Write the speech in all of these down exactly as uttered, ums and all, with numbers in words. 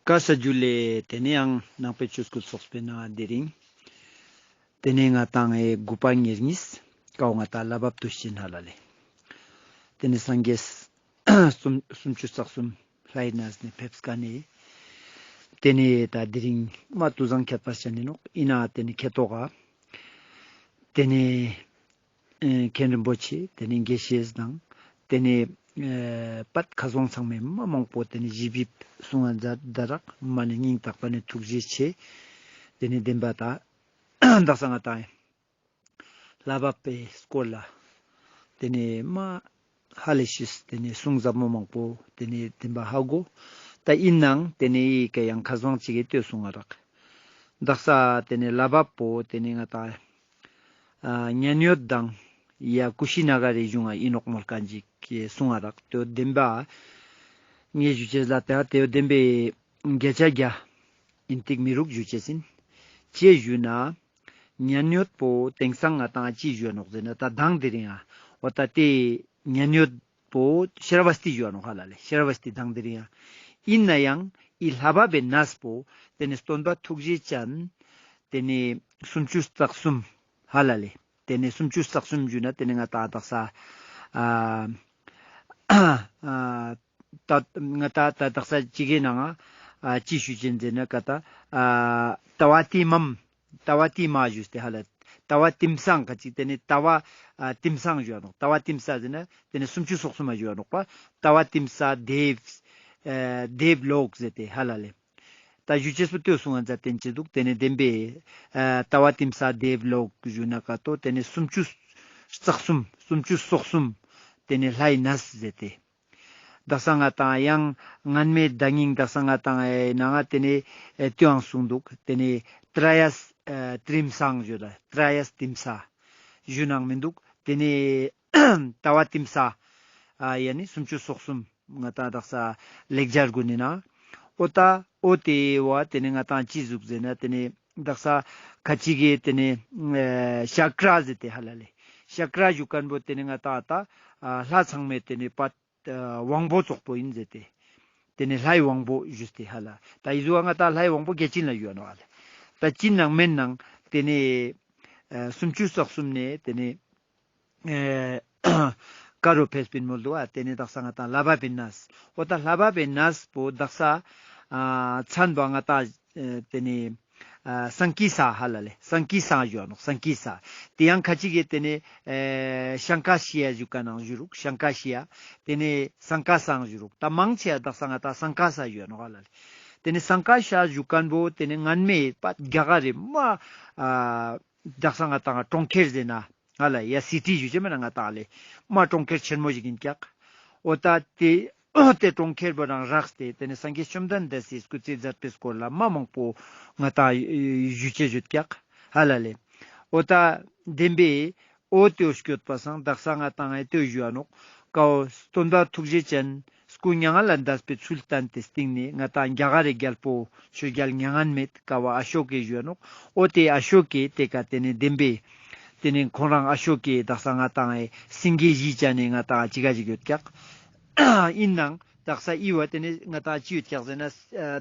བཀའ་ས་ཇུ་ལེ། ཏེ་ནེ་ཡང་ནང་པའི་ཆོས་སྐུལ་ཚོགས་པའི་ནང་དེ་རིང་ཏེ་ནེ་ང་ཏང་ཨེ་དགུ་པ་ཉེར་གཉིས་ཀའོ་ང་ཏང་ལྷ་བབས་དུས་ཆེན་ཧ་ལ་ལེ། ཏེ་ནེ་སངས་རྒྱས་སུམ་སུམ་ཅུ་རྩ་གསུམ་ལྷའི་གནས་ནེ་ཕེབས་ཀ་ནེ་ཏེ་ནེ་ད་དེ་རིང་མ་དུས་བཟང་ཁྱད་པར་ཅན་ཨིན་ནོག། ཨིན་ན་ཏེ་ནེ་ཁེ་ཏོག་ག་ཏེ་ནེ་ཨེ་མཁན་རིན་པོ་ཆེ་ཏེ་ནེ་དགེ་བཤེས་དང་ཏེ་ནེ་ཨེ་པད་ཁ་སང་ཚང་མའི་མ་མང་པོ་ཏེ་ནེ་ཞིབ་ཞིབ་གསུང་ང་མཛད་ད་རག། མ་ནེ་སྙིང་ཐག་པ་ནེ་ཐུགས་རྗེ་ཆེ། ཏེ་ནེ་བདེན་པ་ད་དག་ས་ང་ཏང་ལྷ་བབས་པའི་སྐོར་ལ་ཏེ་ནེ་མ་ཧ་ལས་ཤིས་ཏེ་ནེ་གསུང་ཟབ་མོ་མང་པོ་ཏེ་ནེ་བདེན་པ་ཧ་གོ། ད་ཨིན་ནའང་ཏེ་ནེ་ཡི་གེ་ཡང་ཁ་སང་ཅིག་གི་ལྟོས་གསུང་ང་རག། དག་ས་ཏེ་ནེ་ལྷ་བབས་པོ་ཏེ་ནེ་ང་ཏང་ཨ་མཉན་ཡོད་དང་ཡ་ཀུ་ཤི་ན་ག་རི་གཞུང་ང་ཨིན་ནོག་མོལ་ཁན་ཅིག་གི་གསུང་ང་རག། ཏེ་བོ་བདེན་པ་ངས་ཞུ་ཅེས་ལ་ཏེ་ཏེ་བོ་བདེན་པའི་སྐད་ཆ་རྒྱ་ཨིན་ཏིག་མི་རུག་ཞུ་ཅེས་ཨིན། ཅི་ཞུ་ན་མཉན་ཡོད་པོ་དེང་སང་ང་ཏང་ཅི་ཞུ་ནོག་ཟེར་ན་ད་དང་དེ་རིང་ཨ་འོ་ད་ཏེ་མཉན་ཡོད་པོ་ཤ་ར་བ་སྟི་ཞུ་ནོག་ཧ་ལ་ལེ། ཤ་ར་བ་སྟི་དང་དེ་རིང་ཨ་ཨིན་ན་ཡང་ཨི་ལྷ་བབས་པའི་གནས་པོ་ཏེ་ནེ་སྟོན་པ་ཐུགས་རྗེ་ཅན་ཏེ་ནེ་སུམ་ཅུ་རྩ་གསུམ་ཧ་ལ་ལེ། ཏེ་ནེ་སུམ་ཅུ་རྩ་གསུམ་ཞུ་ན་ཏེ་ནེ་ང་ཏང་དག་ས་ཨ་ཨ་ད་ང་ཏང་ད་དག་ས་ཅིག་གི་ནང་ང་ཨ་ཅི་ཞུ་ཅེས་ཟེར་ན་ཀ་ད་ཨ་ཏ་བ་ཏི་མམ་ཏ་བ་ཏི་མ་ཞུས་ཏེ་ཧ་ལ་ཏ་བ་ཏིམ་སང་ཁ་ཅིག་ཏེ་ནེ་ཏ་བ་ཨ་ཏིམ་སང་ཞུ་ནོག། ཏ་བ་ཏིམ་ས་ཟེར་ན་ཏེ་ནེ་སུམ་ཅུ་སོ་གསུམ་མ་ཞུ་ནོག་པ། ཏ་བ་ཏིམ་ས་དེབ་ཨ་དེབ་ལོག་ཟེར་ཏེ་ཧ་ལ་ལེ། ད་ཞུ་ཅེས་པོ་ལྟོས་གསུང་ང་མཛད་དེན་ཅི་འདུག། ཏེ་ནེ་བདེན་པའི་ཨ་ཏ་བ་ཏིམ་ས་དེབ་ལོག་ཞུ་ན་ཀ་ཏོ་ཏེ་ནེ་སུམ་ཅུ་རྩ་གསུམ་སུམ་ཅུ་སོ་གསུམ་ཏེ་ནེ་ལྷའི་གནས་ཟེར་ཏེ། དག་ས་ང་ཏང་ཡང་སྔན་མའི་ཟླ་ཉིང་དག་ས་ང་ཏང་ཨེ་ནང་ང་ཏེ་ནེ་ཨེ་ལྟོས་ཡང་གསུང་འདུག། ཏེ་ནེ་ཏྲ་ཡས་ཨེ་ཏྲིམ་སང་ཞུ་ད་ཏྲ་ཡས་ཏིམ་ས་ཞུ་ནང་མི་འདུག། ཏེ་ནེ་ཏ་བ་ཏིམ་ས་ཨ་ཡ་ནི་སུམ་ཅུ་སོ་གསུམ་ང་ཏང་དག་ས་ལེགས་སྦྱར་གུན་ནི་ནང་འོ་ད་འོ་ཏེ་བོ་ཏེ་ནེ་ང་ཏང་ཅི་ཟུག་ཟེར་ན་ཏེ་ནེ་དག་ས་ཁ་ཅིག་གི་ཏེ་ནེ་ཨེ་ཤ་ཀྲ་ཟེར་ཏེ་ཧ་ལ་ལེ། ཤ་ཀྲ་ཞུ་ཁན་བོ་ཏེ་ནེ་ང་ཏང་ད་ཨ་ལྷ་ཚང་མའི་ཏེ་ནེ་པད་དབང་པོ་ཙོགས་པོ་ཨིན་ཟེར་ཏེ། ཏེ་ནེ་ལྷའི་དབང་པོ་ཞུས་ཏེ་ཧ་ལ། ད་འི་ཟུག་ང་ཏང་ལྷའི་དབང་པོ་གལ་ཅན་ལ་ཞུ་ནོག་ཧ་ལ། ད་ཅི་ནང་མེན་ནང་ཏེ་ནེ་ཨ་སུམ་ཅུ་རྩ་གསུམ་ནེ་ཏེ་ནེ་ཨེ་ཀ་རུ་ཕེབས་པིན་མོལ་འདུག་ཨ། ཏེ་ནེ་དག་ས་ང་ཏང་ལྷ་བབས་པའི་གནས། འོ་ད་ལྷ་བབས་པའི་གནས་པོ་དག་ས་ཨ་མཚན་པོ་ང་ཏང་ཨེ་ཏེ་ནེ་ཨ་སང་ཀི་ས་ཧ་ལ་ལེ། སང་ཀི་ས་ཞུ་ནོག། སང་ཀི་ས། ཏེ་ཡང་ཁ་ཅིག་གི་ཏེ་ནེ་ཨེ་ཤང་ཀ་ཤི་ཡ་ཞུ་ཁན་ནང་ཞུ་རུག། ཤང་ཀ་ཤི་ཡ། ཏེ་ནེ་སང་ཀ་སང་ཞུ་རུག། ད་མང་ཆེ་བ་དག་ས་ང་ཏང་སང་ཀ་ས་ཞུ་ནོག་ཧ་ལ་ལེ། ཏེ་ནེ་སང་ཀ་ཤ་ཞུ་ཁན་བོ་ཏེ་ནེ་སྔན་མའི་པད་རྒྱ་གར་རི་མ་ཨ་དག་ས་ང་ཏང་གྲོང་ཁྱེར་ཟེར་ན་ཧ་ལ་ཡ་སི་ཊི་ཞུ་ཅེས་མེན་ན་ང་ཏང་ལེ་མ་གྲོང་ཁྱེར་ཆེན་མོ་ཞིག་ཨིན་ཀྱག། འོ་ད་ཏེ་འོ་ཏེ་གྲོང་ཁྱེར་བོ་རང་རགས་ཏེ་ཏེ་ནེ་སངས་རྒྱས་བཅོམ་ལྡན་འདས་སི་སྐུ་ཚེ་མཛད་པའི་སྐོར་ལ་མ་མང་པོ་ང་ཏང་ཞུ་ཅེས་ཡོད་ཀྱག་ཧ་ལ་ལེ། འོ་ད་བདེན་པའི་འོ་ཏེ་བོ་སྐྱོད་པ་སང་དག་ས་ང་ཏང་ཨེ་ཏེ་བོ་ཞུ་ནོག། ཀ་བོ་སྟོན་པ་ཐུགས་རྗེ་ཅན་སྐུ་མྱ་ངན་ལས་འདས་པའི་ཚུལ་བསྟན་ཏེ་སྟིང་ནེ་ང་ཏང་རྒྱ་གར་རི་རྒྱལ་པོ་ཆོས་རྒྱལ་མྱ་ངན་མེད་ཀ་བོ་ཨ་ཤོ་ཀེ་ཞུ་ནོག། འོ་ཏེ་ཨ་ཤོ་ཀེ་ཏེ་ཀ་ཏེ་ནེ་བདེན་པའི་ཏེ་ནེ་ཁོང་རང་ཨ་ཤོ་ཀེ་དག་ས་ང་ཏང་ཨེ་སེང་གེ་བཞི་ཅན་ནི་ང་ཏང་ཅི་ག་ཅིག་ཡོད་ཀྱག། ཨིན་ནང་དག་ས་འི་བོ་ཏེ་ནེ་ང་ཏང་ཅི་ཡོད་ཀྱག་ཟེར་ན་ཨ་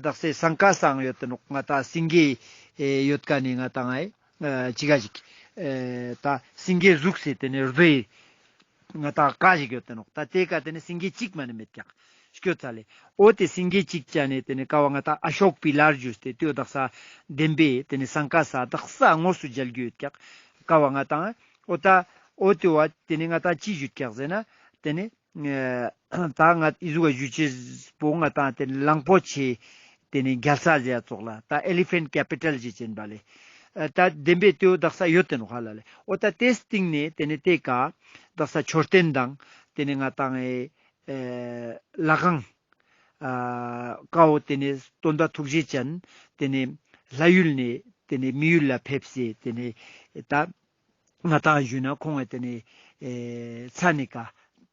དག་ས་སང་ཀ་སང་ཡོད་དེ་ནོག། ང་ཏང་སེང་གེ་ཨེ་ཡོད་ཀ་ནེ་ང་ཏང་ཨེ་ཨ་ཅི་ག་ཅིག་ཨེ་ད་སེང་གེ་གཟུགས་སི་ཏེ་ནེ་རྡོའི་ང་ཏང་ཀ་ཞིག་ཡོད་དེ་ནོག། ད་ཏེ་ཀ་ཏེ་ནེ་སེང་གེ་གཅིག་མ་ནེ་མེད་ཀྱག་སྐྱོད་ཚ་ལེ། འོ་ཏེ་སེང་གེ་གཅིག་ཅན་ནི་ཏེ་ནེ་ཀ་བོ་ང་ཏང་ཨ་ཤོག་པི་ལར་ཞུས་ཏེ་ཏེ་བོ་དག་ས་བདེན་པའི་ཏེ་ནེ་སང་ཀ་ས་དག་ས་དངོས་སུ་མཇལ་རྒྱུ་ཡོད་ཀྱག་ཀ་བོ་ང་ཏང་འོ་ད་འོ་ཏེ་བོ་ཏེ་ནེ་ང་ཏང་ཅི་ཞུ་ཀྱག་ཟེར་ན་ཏེ་ནེ་ཨ་ད་ང་འི་ཟུག་ག་ཞུ་ཅེས་པོ་ང་ཏང་ཏེ་ནེ་གླང་པོ་ཆེ་ཏེ་ནེ་རྒྱལ་ས་ཟེར་ཡ་ཙོགས་ལ་ད་ཨེ་ལི་ཕེན་ཊ་ཀེ་པི་ཊལ་ཞེས་ཅན་པ་ལེ། ཨ་ད་བདེན་པའི་ཏེ་བོ་དག་ས་ཡོད་དེ་ནོག་ཧ་ལ་ལེ། འོ་ད་ཏེ་སྟིང་ནེ་ཏེ་ནེ་ཏེ་ཀ་དག་ས་མཆོད་རྟེན་དང་ཏེ་ནེ་ང་ཏང་ཨེ་ཨེ་ལྷ་ཁང་ཨ་ཀ་བོ་ཏེ་ནེ་སྟོན་པ་ཐུགས་རྗེ་ཅན་ཏེ་ནེ་ལྷ་ཡུལ་ནེ་ཏེ་ནེ་མི་ཡུལ་ལ་ཕེབས་སེ་ཏེ་ནེ་ད་ང་ཏང་ཞུ་ན་ཁོང་ངི་ཏེ་ནེ་ཨེ་ཚ་ནེ་ཀ་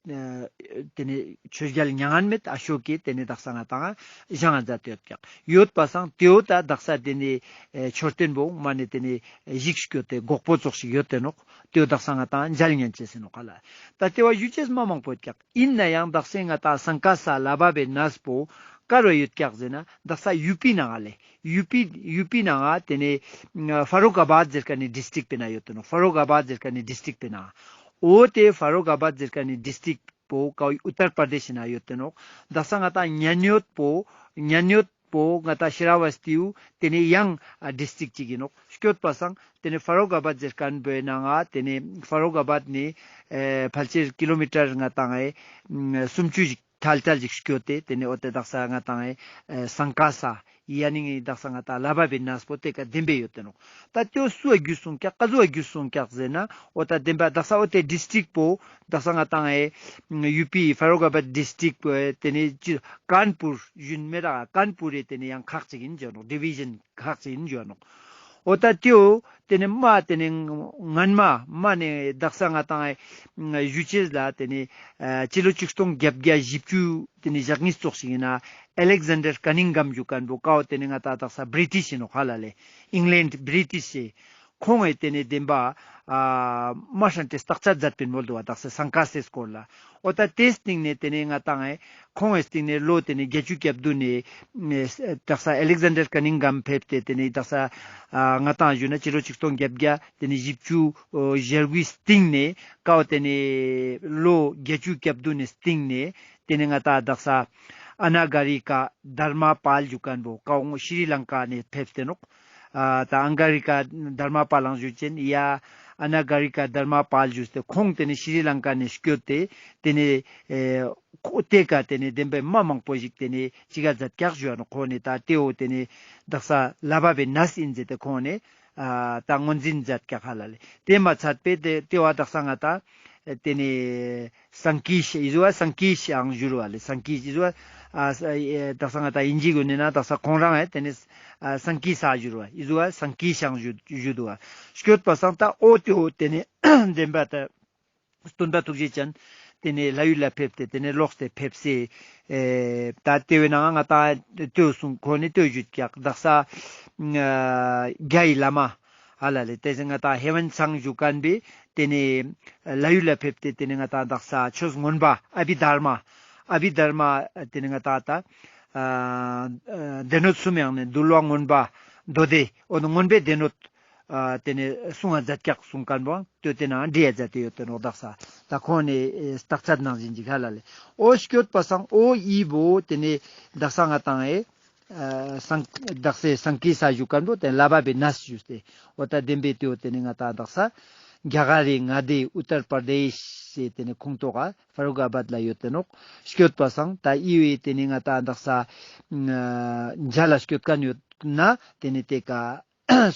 ཨ་ཏེ་ནེ་ཆོས་རྒྱལ་མྱ་ངན་མེད་ཨ་ཤོ་ཀེ་ཏེ་ནེ་དག་ས་ང་ཏང་བཞེངས་ས་མཛད་དེ་ཡོད་ཀྱག། ཡོད་པ་སང་ཏེ་བོ་ད་དག་ས་ཏེ་ནེ་ཨེ་མཆོད་རྟེན་པོ་མ་ནེ་ཏེ་ནེ་ཞིག་སྐྱོད་དེ་གོག་པོ་ཙོགས་ཤིག་ཡོད་དེ་ནོག། ཏེ་བོ་དག་ས་ང་ཏང་མཇལ་ཉན་ཅེས་ཨིན་ནོག་ཧ་ལ། ད་ཏེ་བོ་ཞུ་ཅེས་མ་མང་པོ་ཡོད་ཀྱག། ཨིན་ནའང་དག་ས་ང་ཏང་སང་ཀ་ས་ལྷ་བབས་པའི་གནས་པོ་ག་རུ་ཡོད་ཀྱག་ཟེར་ན་དག་ས་ཡུ་པི་ནང་ང་ལེ། ཡུ་པི་ཡུ་པི་ནང་ང་ཏེ་ནེ་ཨ་ཧྥ་རུག་ཨ་བཱད་ཟེར་ཁན་ནི་ཌིས་ཊྲིཀ་པོའི་ནང་ང་ཡོད་དེ་ནོག། ཧྥ་རུག་ཨ་བཱད་ཟེར་ཁན་ནི་ཌིས་ཊྲིཀ་པོའི་ནང་ང་། འོ་ཏེ་ཧྥ་རུག་ཨ་བཱད་ཟེར་ཁན་ནི་ཌིས་ཊྲིཀ་པོ་ཀའོ་ཨུ་ཏར་པར་དེཤ་ནང་ཡོད་དེ་ནོག། དག་ས་ང་ཏང་ཉན་ཡོད་པོ་ཉན་ཡོད་པོ་ང་ཏང་ཤི་ར་བ་སྟི་བོ་ཏེ་ནེ་ཡང་ཨ་ཌིས་ཊྲིཀ་ཅིག་ཨིན་ནོག། སྐྱོད་པ་སང་ཏེ་ནེ་ཧྥ་རུག་ཨ་བཱད་ཟེར་ཁན་བོའི་ནང་ང་ཏེ་ནེ་ཧྥ་རུག་ཨ་བཱད་ནེ་ཨེ་ཕལ་ཆེར་ཀི་ལོ་མི་ཊར་ང་ཏང་ཨེ་སུམ་ཅུ་ཞིག་ཐལ་ཐལ་ཞིག་སྐྱོད་དེ་ཏེ་ནེ་འོ་ཏེ་དག་ས་ང་ཏང་ཨེ་སང་ཀ་ས་ཡ་ནི་དག་ས་ང་ཏང་ལྷ་བབས་པའི་གནས་པོ་ཏེ་ཀ་དེན་པའི་ཡོད་དེ་ནོག། ད་ཏེ་བོ་སུ་བ་གྱུར་སོང་ཀྱག་ཀ་ཟུག་བ་གྱུར་སོང་ཀྱག་ཟེར་ན་འོ་ད་དེན་པ་དག་ས་འོ་ཏེ་ཌིས་ཊྲིཀ་པོ་དག་ས་ང་ཏང་ཨེ་ཡུ་པི་ཧྥ་རུག་ཨ་བཱད་ཌིས་ཊྲིཀ་པོ་ཨེ་ཏེ་ནེ་ཅི་ཀན་པུར་ཞུན་མེད་ད་ཀན་པུར་རི་ཏེ་ནེ་ཡང་ཁག་ཅིག་ཨིན་ཞུ་ནོག། ཌི་བི་ཞན་ཁག་ཅིག་ཨིན་ཞུ་ནོག། འོ་ད་ཏེ་བོ་ཏེ་ནེ་མ་ཏེ་ནེ་སྔན་མ་མ་ནེ་དག་ས་ང་ཏང་ཨེ་ཞུ་ཅེས་ལ་ཏེ་ནེ་ཨ་སྤྱི་ལོ་ཆིག་སྟོང་བརྒྱད་བརྒྱ་བཞི་བཅུ་ཏེ་ནེ་ཞེ་གཉིས་ཙོགས་ཤིག་ཨིན་ན་ཨ་ལེག་ཟན་ཌར་ཀ་ནིང་གམ་ཞུ་ཁན་བོ་ཀའོ་ཏེ་ནེ་ང་ཏང་དག་ས་བྲི་ཊིཤ་ཨིན་ནོག་ཧ་ལ་ལེ། ཨིང་ལེནཌ་བྲི་ཊིཤ་ཨེ་ཁོང་ངི་ཏེ་ནེ་དེན་པ་ཨ་མ་ཧྲན་ཏེ་སྟག་ཅད་མཛད་པིན་མོལ་དུག་པ་དག་ས་སང་ཀ་སེ་སྐོར་ལ། འོ་ད་ཏེའི་སྟིང་ནེ་ཏེ་ནེ་ང་ཏང་ཨེ་ཁོང་ངི་སྟིང་ནེ་ལོ་ཏེ་ནེ་བརྒྱད་ཅུ་གྱ་བདུན་ནེ་ཨེ་དག་ས་ཨ་ལེག་ཟན་ཌར་ཀ་ནིང་གམ་ཕེབས་ཏེ་ཏེ་ནེ་དག་ས་ཨ་ང་ཏང་ཞུ་ན་སྤྱི་ལོ་ཆིག་སྟོང་བརྒྱད་བརྒྱ་ཏེ་ནེ་བཞི་བཅུ་ཞེ་དགུའི་སྟིང་ནེ་ཀའོ་ཏེ་ནེ་ལོ་བརྒྱད་ཅུ་གྱ་བདུན་ནེ་སྟིང་ནེ་ཏེ་ནེ་ང་ཏང་དག་ས་ཨ་ན་ག་རི་ཀ་དྷར་མ་པཱལ་ཞུ་ཁན་བོ་ཀའོ་ཤྲི་ལང་ཀ་ནེ་ཕེབས་ཏེ་ནོག། ཨ་ད་ཨ་ན་ག་རི་ཀ་དྷར་མ་པཱལ་ལང་ཞུ་ཅན་ཡ་ཨ་ན་ག་རི་ཀ་དྷར་མ་པཱལ་ཞུས་ཏེ་ཁོང་ཏེ་ནེ་ཤྲི་ལང་ཀ་ནེ་སྐྱོད་དེ་ཏེ་ནེ་ཨེ་ཁོ་ཏེ་ཀ་ཏེ་ནེ་དེན་པའི་མ་མང་པོ་ཞིག་ཏེ་ནེ་ཅི་ག་མཛད་ཀྱག་ཞུ་ནོག། ཁོང་ནེ་ད་ཏེ་བོ་ཏེ་ནེ་དག་ས་ལྷ་བབས་པའི་གནས་ཨིན་ཟེར་ཏེ་ཁོང་ནེ་ཨ་ད་ངོས་འཛིན་མཛད་ཀྱག་ཧ་ལ་ལེ། ཏེ་མ་ཚད་པའི་ཏེ་ཏེ་བོ་དག་ས་ང་ཏང་ཨེ་ཏེ་ནེ་སང་ཀི་ཤ་ཨི་ཟུ་བ་སང་ཀི་ཤའང་ཞུ་རུ་བ་ལེ། སང་ཀི་ཨི་ཟུ་བ་ཨ་ས་ཨེ་དག་ས་ང་ཏང་ཨིན་ཇི་གུན་ནི་ནང་དག་ས་ཁོང་རང་ཨེ་ཏེ་ནེ་ཨ་སང་ཀི་ས་ཞུ་རུ་བ་ཨི་ཟུ་བ་སང་ཀི་ཤའང་ཞུ་ཞུ་དུག་པ། སྐྱོད་པ་སང་ད་འོ་ཏེ་བོ་ཏེ་ནེ་དེན་པ་ད་སྟོན་པ་ཐུགས་རྗེ་ཅན་ཏེ་ནེ་ལྷ་ཡུལ་ལ་ཕེབས་ཏེ་ཏེ་ནེ་ལོག་སྟེ་ཕེབས་སེ་ཨེ་ད་ཏེ་བོའི་ནང་ང་ཏང་ཏེ་བོ་སུང་ཁོ་ནེ་ཏེ་བོ་ཞུས་ཀྱག། དག་ས་ཨ་རྒྱ་ཡི་བླ་མ་ཧ་ལ་ལེ་ཏེ་ཟེར་ང་ཏང་ཧེ་ཝན་ཚང་ཞུ་ཁན་བོའི་ཏེ་ནེ་ལྷ་ཡུལ་ལ་ཕེབས་ཏེ་ཏེ་ནེ་ང་ཏང་དག་ས་ཆོས་མངོན་པ་ཨ་བྷི་དྷར་མ་ཨ་བྷི་དྷར་མ་ཏེ་ནེ་ང་ཏང་ད་ཨ་སྡེ་སྣོད་གསུམ་ཡང་ནེ་འདུལ་བ་མངོན་པ་མདོ་སྡེ་འོ་ན་མངོན་པའི་སྡེ་སྣོད་ཨ་ཏེ་ནེ་གསུང་ང་མཛད་ཀྱག་གསུང་ཁན་བོ་ཏེ་ཏེ་ནང་བྲི་ཡ་མཛད་དེ་ཡོད་དེ་ནོག། དག་ས་ད་ཁོང་ནེ་ཨེ་སྟག་ཚད་ནང་བཞིན་ཅིག་ཧ་ལ་ལེ། འོ་སྐྱོད་པ་སང་འོ་ཨི་བོ་ཏེ་ནེ་དག་ས་ང་ཏང་ཨེ་ཨ་སང་དག་ས་སང་ཀི་ས་ཞུ་ཁན་བོ་ཏེ་ལྷ་བབས་པའི་གནས་ཞུས་ཏེ་འོ་ད་དེན་པའི་ཏེ་བོ་ཏེ་ནེ་ང་ཏང་དག་ས་རྒྱ་གར་རི་མངའ་སྡེ་ཨུ་ཏར་པར་དེཤ་སི་ཏེ་ནེ་ཁོངས་གཏོགས་ཀ་ཧྥ་རུག་ཨ་བཱད་ལ་ཡོད་དེ་ནོག། སྐྱོད་པ་སང་ད་ཨི་བོའི་ཏེ་ནེ་ང་ཏང་དག་ས་ཨ་མཇལ་ལ་སྐྱོད་ཁན་ཡོད་ན་ཏེ་ནེ་ཏེ་ཀ་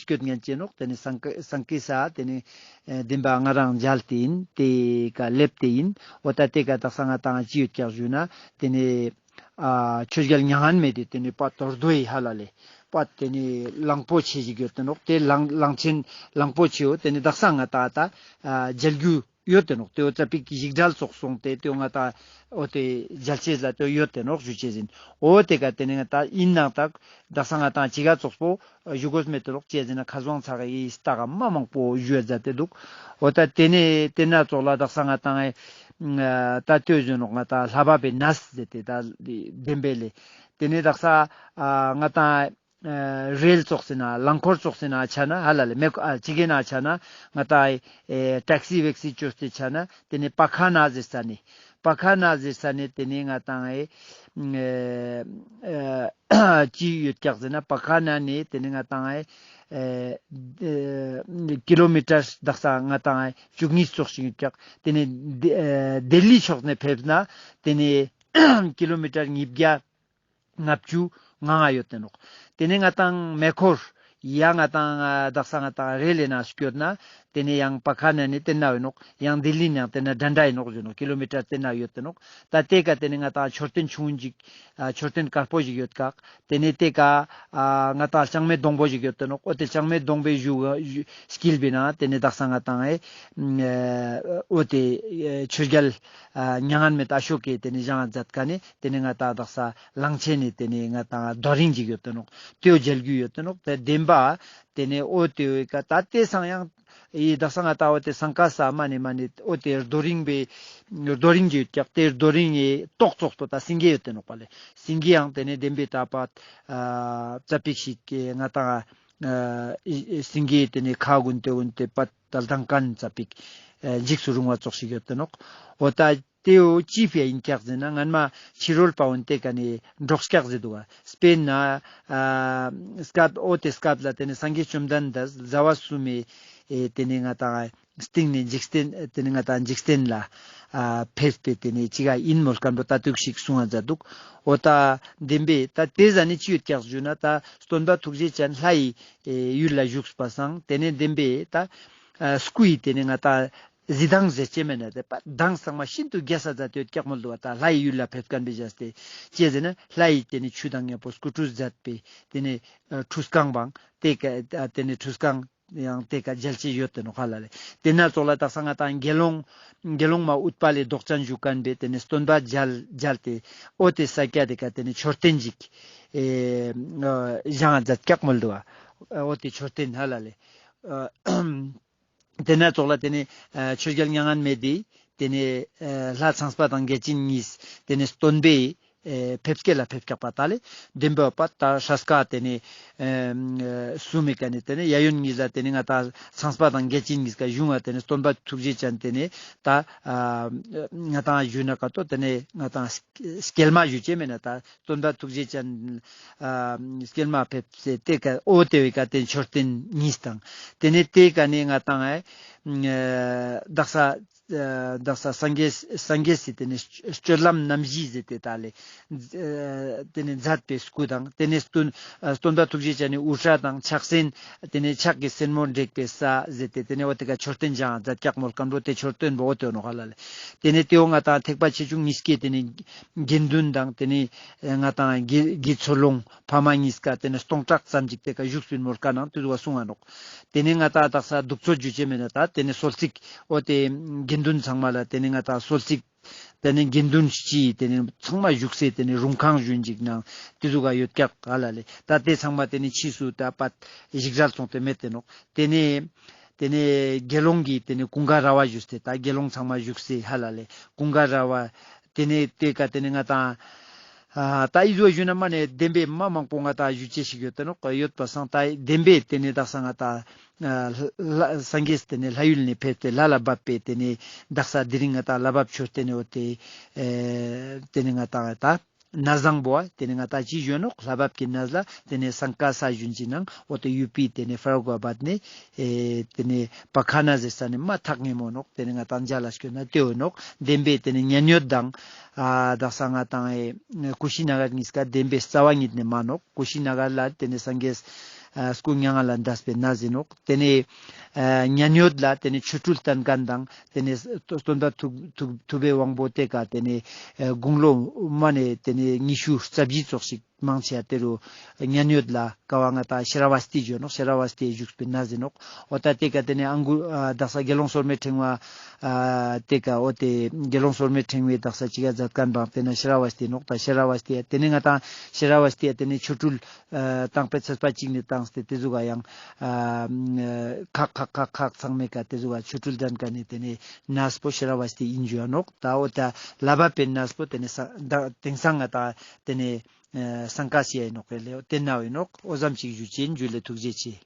སྐྱོད་ཉན་ཅེས་ནོག། ཏེ་ནེ་སང་ཀི་སང་ཀི་ས་ཏེ་ནེ་ཨེ་དེན་པ་ང་རང་མཇལ་ཏེ་ཨིན། ཏེ་ཀ་ལེབས་ཏེ་ཨིན། འོ་ད་ཏེ་ཀ་དག་ས་ང་ཏང་ཅི་ཡོད་ཀྱག་ཞུ་ན་ཏེ་ནེ་ཨ་ཆོས་རྒྱལ་མྱ་ངན་མེད་དེ་ཏེ་ནེ་པ་དོར་རྡོའི་ཧ་ལ་ལེ་པ་ཏེ་ནེ་གླང་པོ་ཆེ་ཞིག་ཡོད་དེ་ནོག། ཏེ་གླང་གླང་ཆེན་གླང་པོ་ཆེ་བོ་ཏེ་ནེ་དག་ས་ང་ཏང་ད་ཨ་མཇལ་རྒྱུ་ཡོད་དེ་ནོག། ཏེ་བོ་ཙ་པིག་ཞིག་གྲལ་ཙོགས་སོང་སྟེ་ཏེ་བོ་ང་ཏང་འོ་ཏེ་མཇལ་ཅེས་ལ་ཏེ་བོ་ཡོད་དེ་ནོག་ཞུ་ཅེས་ཨིན། འོ་ཏེ་ཀ་ཏེ་ནེ་ང་ཏང་ཨིན་ནང་ད་དག་ས་ང་ཏང་ཅི་ག་ཙོགས་པོ་ཞུ་དགོས་མེད་དེ་ནོག་ཅི་ཟེར་ན་ཁ་སང་ཚག་གི་སྟག་ག་མ་མང་པོ་ཞུ་ཡ་མཛད་དེ་དུག། འོ་ད་ཏེ་ནེ་ཏེ་ན་ཙོགས་ལ་དག་ས་ང་ཏང་ཨེ་ད་ལྟོས་ཟེར་ནོག་ང་ཏང་ལྷ་བབས་པའི་གནས་ཟེར་ཏེ་ད་དེན་པའི་ལེ། ཏེ་ནེ་དག་ས་ཨ་ང་ཏང་ཨ་རེལ་ཙོགས་སི་ན་རླངས་འཁོར་ཙོགས་སི་ན་ཆ་ན་ཧ་ལ་ལེ་མེ་ཨ་ཅི་གེ་ན་ཆ་ན་ང་ཏང་ཨེ་ཊེག་སི་ཝེག་སི་ཅོས་ཏེ་ཆ་ན་ཏེ་ནེ་པ་ཁ་ན་ཟེར་ས་ནེ་པ་ཁ་ན་ཟེར་ས་ནེ་ཏེ་ནེ་ང་ཏང་ཨེ་ཨ་ཅི་ཡོད་ཀྱག་ཟེར་ན་པ་ཁ་ན་ནེ་ཏེ་ནེ་ང་ཏང་ཨེ་ཨེ་ཀི་ལོ་མི་ཊར་དག་ས་ང་ཏང་ཨེ་བཅུ་གཉིས་ཙོགས་ཤིག་ཡོད་ཀྱག། ཏེ་ནེ་ལྡི་ཨེ་ལྡི་ལི་ཕྱོགས་ནེ་ཕེབས་ན་ཏེ་ནེ་ཀི་ལོ་མི་ཊར་ཉིས་བརྒྱ་ལྔ་བཅུ་ང་ལྔ་ཡོད་དེ་ནོག། ཏེ་ནེ་ང་ཏང་མེ་འཁོར་ཡ་ང་ཏང་ཨ་དག་ས་ང་ཏང་རེལ་ལི་ན་སྐྱོད་ན་ ཏེ་ནེ་ཡང་པ་ཁ་ན་ནེ་ཏེ་ན་ཡོད་ནོག། ཡང་ལྡི་ལི་ནང་ཏེ་ན་དྲན་དྲ་ཡོད་ནོག་ཞུ་ནོག། ཀི་ལོ་མི་ཊར་ཏེ་ན་ཡོད་ཏེ་ནོག། ད་ཏེ་ཀ་ཏེ་ནེ་ང་ཏང་མཆོད་རྟེན་ཆུང་ངུན་ཞིག་ཨ་མཆོད་རྟེན་དཀར་པོ་ཞིག་ཡོད་ཀྱག། ཏེ་ནེ་ཏེ་ཀ་ཨ་ང་ཏང་ལྕང་མའི་སྡོང་པོ་ཞིག་ཡོད་ཏེ་ནོག། འོ་ཏེ་ལྕང་མའི་སྡོང་པོའི་གཞུག་གཞུག་དཀྱིལ་པའི་ནང་ཏེ་ནེ་དག་ས་ང་ཏང་ཨེ་འོ་ཏེ་ཆོས་རྒྱལ་མྱ་ངན་མེད་ཨ་ཤོ་ཀའི་ཏེ་ནེ་བཞེངས་མཛད་ཁན་ནི་ཏེ་ནེ་ང་ཏང་དག་ས་གླང་ཆེན་ནི་ཏེ་ནེ་ང་ཏང་རྡོ་རིང་ཞིག་ཡོད་ཏེ་ནོག། ཏེའོ་མཇལ་རྒྱུ་ཡོད་ཏེ་ནོག། ཏེ་བདེན་པ་ཏེ་ནེ་འོ་ཏེའོ་ཀ་ད་ཏེ་སང་ཡང་ཨི་དག་ས་ང་ཏང་འོ་ཏེ་སང་ཀ་ས་མ་ནེ་མ་ནེ་འོ་ཏེ་རྡོ་རིང་པའི་རྡོ་རིང་ཞིག་ཡོད་ཀྱག། ཏེ་རྡོ་རིང་ངི་ཏོག་ཙོགས་པོ་ད་སེང་གེ་ཡོད་ཏེ་ནོག་པ་ལེ། སེང་གེ་ཡང་ཏེ་ནེ་བདེན་པའི་ད་པ་ཨ་ཙ་པིག་ཞིག་གི་ང་ཏང་ཨ་ཨི་ཨི་སེང་གེ་ཏེ་ནེ་ཁ་གུན་ཏེ་གུན་ཏེ་པ་ད་ལྡང་ཁན་ཙ་པིག་ཨ་འཇིགས་སུ་རུང་བ་ཙོགས་ཤིག་ཡོད་ཏེ་ནོག། འོ་ད་ཏེའོ་ཅི་ཕི་ཨིན་ཀྱག་ཟེར་ན་སྔན་མ་ཕྱི་རོལ་པ་འོན་ཏེ་ཀ་ནེ་འབྲོག་སྐྱག་ཟེར་དུག་ག། སྤེར་ན་ཨ་སྐབས་འོ་ཏེ་སྐབས་ལ་ཏེ་ནེ་སངས་རྒྱས་བཅོམ་ལྡན་འདས་ཟླ་བ་གསུམ་མི་ཨེ་ཏེ་ནེ་ང་ཏང་སྟིང་ནེ་འཇིག་རྟེན་ཏེ་ནེ་ང་ཏང་འཇིག་རྟེན་ལ་ཨ་ཕེབས་པའི་ཏེ་ནེ་ཅི་ག་ཨིན་མོལ་ཁན་པོ་ད་ཏུག་ཞིག་གསུང་ང་མཛད་དུག། འོ་ད་བདེན་པའི་ད་ཏེ་ཟ་ནེ་ཅི་ཡོད་ཀྱག་ཞུ་ན་ད་སྟོན་པ་ཐུགས་རྗེ་ཅན་ལྷ་ཡི་ཨེ་ཡུལ་ལ་བཞུགས་པ་སང་ཏེ་ནེ་བདེན་པའི་ད་ཨ་སྐུའི་ཏེ་ནེ་ང་ཏང་གཟི་མདངས་ཟེར་ཅེས་མེད་ན་ཏེ་པ་མདངས་ཚང་མ་ཤིན་ཏུ་རྒྱས་ས་མཛད་དེ་ཡོད་ཀྱག་མོལ་དུག་པ། ད་ལྷ་ཡི་ཡུལ་ལ་ཕེབས་ཁན་པའི་བཞག་སྟེ་ཅི་ཟེར་ན་ལྷ་ཡི་ཏེ་ནེ་ཆུ་དང་མཉམ་པོ་སྐུ་ཁྲུས་མཛད་པའི་ཏེ་ནེ་ཨ་ཁྲུས་ཁང་བང་ཏེ་ཀ་ཨ་ཏེ་ནེ་ཁྲུས་ཁང་ཡང་ཏེ་ཀ་མཇལ་ཅེས་ཡོད་ཏེ་ནོག་ཧ་ལ་ལེ། ཏེ་ན་ཙོགས་ལ་དག་ས་ང་ཏང་དགེ་སློང་དགེ་སློང་མ་ཨུཏྤ་ལའི་མདོག་ཅན་བཞུགས་ཁན་པའི་ཏེ་ནེ་སྟོན་པ་མཇལ་མཇལ་ཏེ་འོ་ཏེ་ས་ཀྱད་ཏེ་ཀ་ཏེ་ནེ་མཆོད་རྟེན་ཞིག་ཨེ་བཞེངས་མཛད་ཀྱག་མོལ་དུག་པ། འོ་ཏེ་མཆོད་རྟེན་ཧ་ལ་ལེ། ཨ་ཏེ་ན་ཙོགས་ལ་ཏེ་ནེ་ཨ་ཆོས་རྒྱལ་མྱ་ངན་མེད་དེ་ཏེ་ནེ་ཨ་ལྷ་ཚངས་པ་དང་བརྒྱ་བྱིན་གཉིས་ཏེ་ནེ་སྟོན་པའི་ཨེ་ཕེབས་སྐྱེལ་ལ་ཕེབས་ཀྱག་པ། ད་ལེ་བདེན་པ་པ་ད་སྲས་ཀ་ཏེ་ནེ་ཨེ་གསུམ་མི་ཀ་ནེ་ཏེ་ནེ་གཡས་གཡོན་གཉིས་ལ་ཏེ་ནེ་ང་ཏང་ཚངས་པ་དང་བརྒྱ་བྱིན་གཉིས་ཀ་གཞུང་ང་ཏེ་ནེ་སྟོན་པ་ཐུགས་རྗེ་ཅན་ཏེ་ནེ་ད་ཨ་ང་ཏང་ཞུ་ན་ཀ་ཏོ་ཏེ་ནེ་ང་ཏང་སྐྱེལ་མ་ཞུ་ཅེས་མེད་ན་ད་སྟོན་པ་ཐུགས་རྗེ་ཅན་ཨ་སྐྱེལ་མ་ཕེབས་སེ་ཏེ་ཀ་འོ་ཏེ་བོའི་ཀ་ཏེ་མཆོད་རྟེན་གཉིས་དང་ཏེ་ནེ་ཏེ་ཀ་ནེ་ང་ཏང་ཨེ་དག་ས་ཨ་དག་ས་སངས་རྒྱས་སངས་རྒྱས་སི་ཏེ་ནེ་སྤྱོད་ལམ་རྣམ་བཞི་ཟེར་ཏེ་ད་ལེ་ཨ་ཏེ་ནེ་མཛད་པའི་སྐུ་དང་ཏེ་ནེ་སྟོན་ཨ་སྟོན་པ་ཐུགས་རྗེ་ཅན་ནི་དབུ་སྐྲ་དང་ཕྱག་སེན་ཏེ་ནེ་ཕྱག་གི་སེན་མོ་བྲེགས་པའི་ས་ཟེར་ཏེ་ཏེ་ནེ་འོ་ཏེ་ཀ་མཆོད་རྟེན་བཞེངས་མཛད་ཀྱག་མོལ་ཁན་པོ་ཏེ་མཆོད་རྟེན་པོ་འོ་ཏེ་ནོག་ཧ་ལ་ལེ། ཏེ་ནེ་ཏེའོ་ང་ཏང་ཐེག་པ་ཆེ་ཆུང་གཉིས་ཀའི་ཏེ་ནེ་དགེ་འདུན་དང་ཏེ་ནེ་ང་ཏང་དགེ་དགེ་ཚུལ་སློང་ཕ་མ་གཉིས་ཀ་ཏེ་ནེ་སྟོང་ཕྲག་ཙམ་ཅིག་ཏེ་ཀ་བཞུགས་པིན་མོལ་ཀ་ནང་ཏེ་ཟུག་གསུང་ང་ནོག། ཏེ་ནེ་ང་ཏང་དག་ས་གདུགས་ཚོད་ཞུ་ཅེས་མེད་ན་ད་ཏེ་ནེ་གསོལ་ཚིགས་འོ་ཏེ་དགེ་འདུན་ཚང་མ་ལ་ཏེ་ནེ་ང་ཏང་གསོལ་ཚིགས་ཏེ་ནེ་དགེ་འདུན་སྤྱི་ཏེ་ནེ་ཚང་མ་བཞུགས་སེ་ཏེ་ནེ་རུང་ཁང་ཞུན་ཅིག་ནང་ཏེ་ཟུག་ག་ཡོད་ཀྱག་ཧ་ལ་ལེ། ད་ཏེ་ཚང་མ་ཏེ་ནེ་ཕྱིས་སུ་ད་པ་ཞིག་རལ་སོང་སྟེ་མེད་ཏེ་ནོག། ཏེ་ནེ་ཏེ་ནེ་དགེ་སློང་གི་ཏེ་ནེ་ཀུན་དགའ་ར་བ་ཞུས་ཏེ་ད་དགེ་སློང་ཚང་མ་བཞུགས་སེ་ཧ་ལ་ལེ་ཀུན་དགའ་ར་བ། ཏེ་ནེ་ཏེ་ཀ་ཏེ་ནེ་ང་ཏང་ཨ་ད་ཨི་ཟུག་ཞུ་ན་མ་ནེ་བདེན་པའི་མ་མང་པོ་ང་ཏང་ཞུ་ཅེས་ཤིག་ཡོད་ཏེ་ནོག་ཡོད་པ་སང་ད་བདེན་པའི་ཏེ་ནེ་དག་ས་ང་ཏང་ཨ་ལྷ་སངས་རྒྱས་ཏེ་ནེ་ལྷ་ཡུལ་ནེ་ཕེབས་ཏེ་ལྷ་ལ་བབས་པའི་ཏེ་ནེ་དག་ས་དེ་རིང་ང་ཏང་ལྷ་བབས་མཆོད་རྟེན་ནེ་འོ་ཏེ་ཨེ་ཏེ་ནེ་ང་ཏང་ད་གནས་བཟང་པོ་ཏེ་ནེ་ང་ཏང་ཅི་ཞུ་ནོག་ལྷ་བབས་ཀྱི་གནས་ལ་ཏེ་ནེ་སང་ཀ་ས་ཞུན་ཅིག་ནང་འོ་ཏེ་ཡུ་པི་ཏེ་ནེ་ཕ་རུ་ཁ་བད་ནེ་ཨེ་ཏེ་ནེ་པ་ཁ་ན་ཟེར་ས་ནེ་མ་ཐག་ཉེ་མོ་ནོག། ཏེ་ནེ་ང་ཏང་མཇལ་ལ་སྐྱོད་ན་ཏེ་འོ་ནོག། བདེན་པའི་ཏེ་ནེ་མཉན་ཡོད་དང་ཨ་དག་ས་ང་ཏང་ཨེ་ཀུ་ཤི་ན་གར་གཉིས་ཀ་བདེན་པའི་རྩ་བ་ཉིད་ནེ་མ་ནོག། ཀུ་ཤི་ན་གར་ལ་ཏེ་ནེ་སངས་རྒྱས་ཨ་སྐུ་མྱ་ངན་ལས་འདས་པའི་གནས་ཟེར་ནོག། ཏེ་ནེ་ཨ་མཉན་ཡོད་ལ་ཏེ་ནེ་ཆོ་འཕྲུལ་སྟན་ཁན་དང་ཏེ་ནེ་སྟོན་པ་ཐུབ་ཐུབ་པའི་དབང་པོ་ཏེ་ཀ་ཏེ་ནེ་ཨ་དགུང་ལོ་མ་ནེ་ཏེ་ནེ་ཉི་ཤུ་རྩ་བཞི་ཙོགས་ཤིག་མང་ཆེ་ཡ་ཏེ་རུ་མཉན་ཡོད་ལ་ཀ་བ་ང་ཏང་ཤ་ར་བ་སྟི་ཞུ་ནོག། ཤ་ར་བ་སྟི་བཞུགས་པའི་གནས་ཟེར་ནོག། འོ་ད་ཏེ་ཀ་ཏེ་ནེ་ཨང་གུ་ཨ་དག་ས་དགེ་སློང་སོར་མོའི་ཕྲེང་བ་ཨ་ཏེ་ཀ་འོ་ཏེ་དགེ་སློང་སོར་མོའི་ཕྲེང་བའི་དག་ས་ཅི་ག་མཛད་ཁན་བང་ཏེ་ན་ཤ་ར་བ་སྟི་ནོག། ད་ཤ་ར་བ་སྟི་ཡ་ཏེ་ནེ་ང་ཏང་ཤ་ར་བ་སྟི་ཡ་ཏེ་ནེ་ཆོ་འཕྲུལ་ཨ་བཏང་པའི་ཚེས་པ་ཅིག་ནེ་བཏང་སྟེ་ཏེ་ཟུག་ག་ཡང་ཨ་ཁག་ཁག་ཁག་ཁག་ཚང་མའི་ཀ་ཏེ་ཟུག་ག་ཆོ་འཕྲུལ་དྲན་ཁན་ནི་ཏེ་ནེ་གནས་པོ་ཤ་ར་བ་སྟི་ཨིན་ཞུ་ནོག། ད་འོ་ད་ལྷ་བབས་པའི་གནས་པོ་ཏེ་ནེ་ས་ད་དེང་སང་ང་ཏང་ཏེ་ནེ་ཨ་སང་ཀ་ས་ཡ་ཨིན་ནོག་ལེ། ཏེ་ན་ཨིན་ནོག། འོ་ཙམ་ཅིག་ཞུ་ཅེས་ཨིན། ཇུ་ལེ། ཐུགས་རྗེ་ཆེ།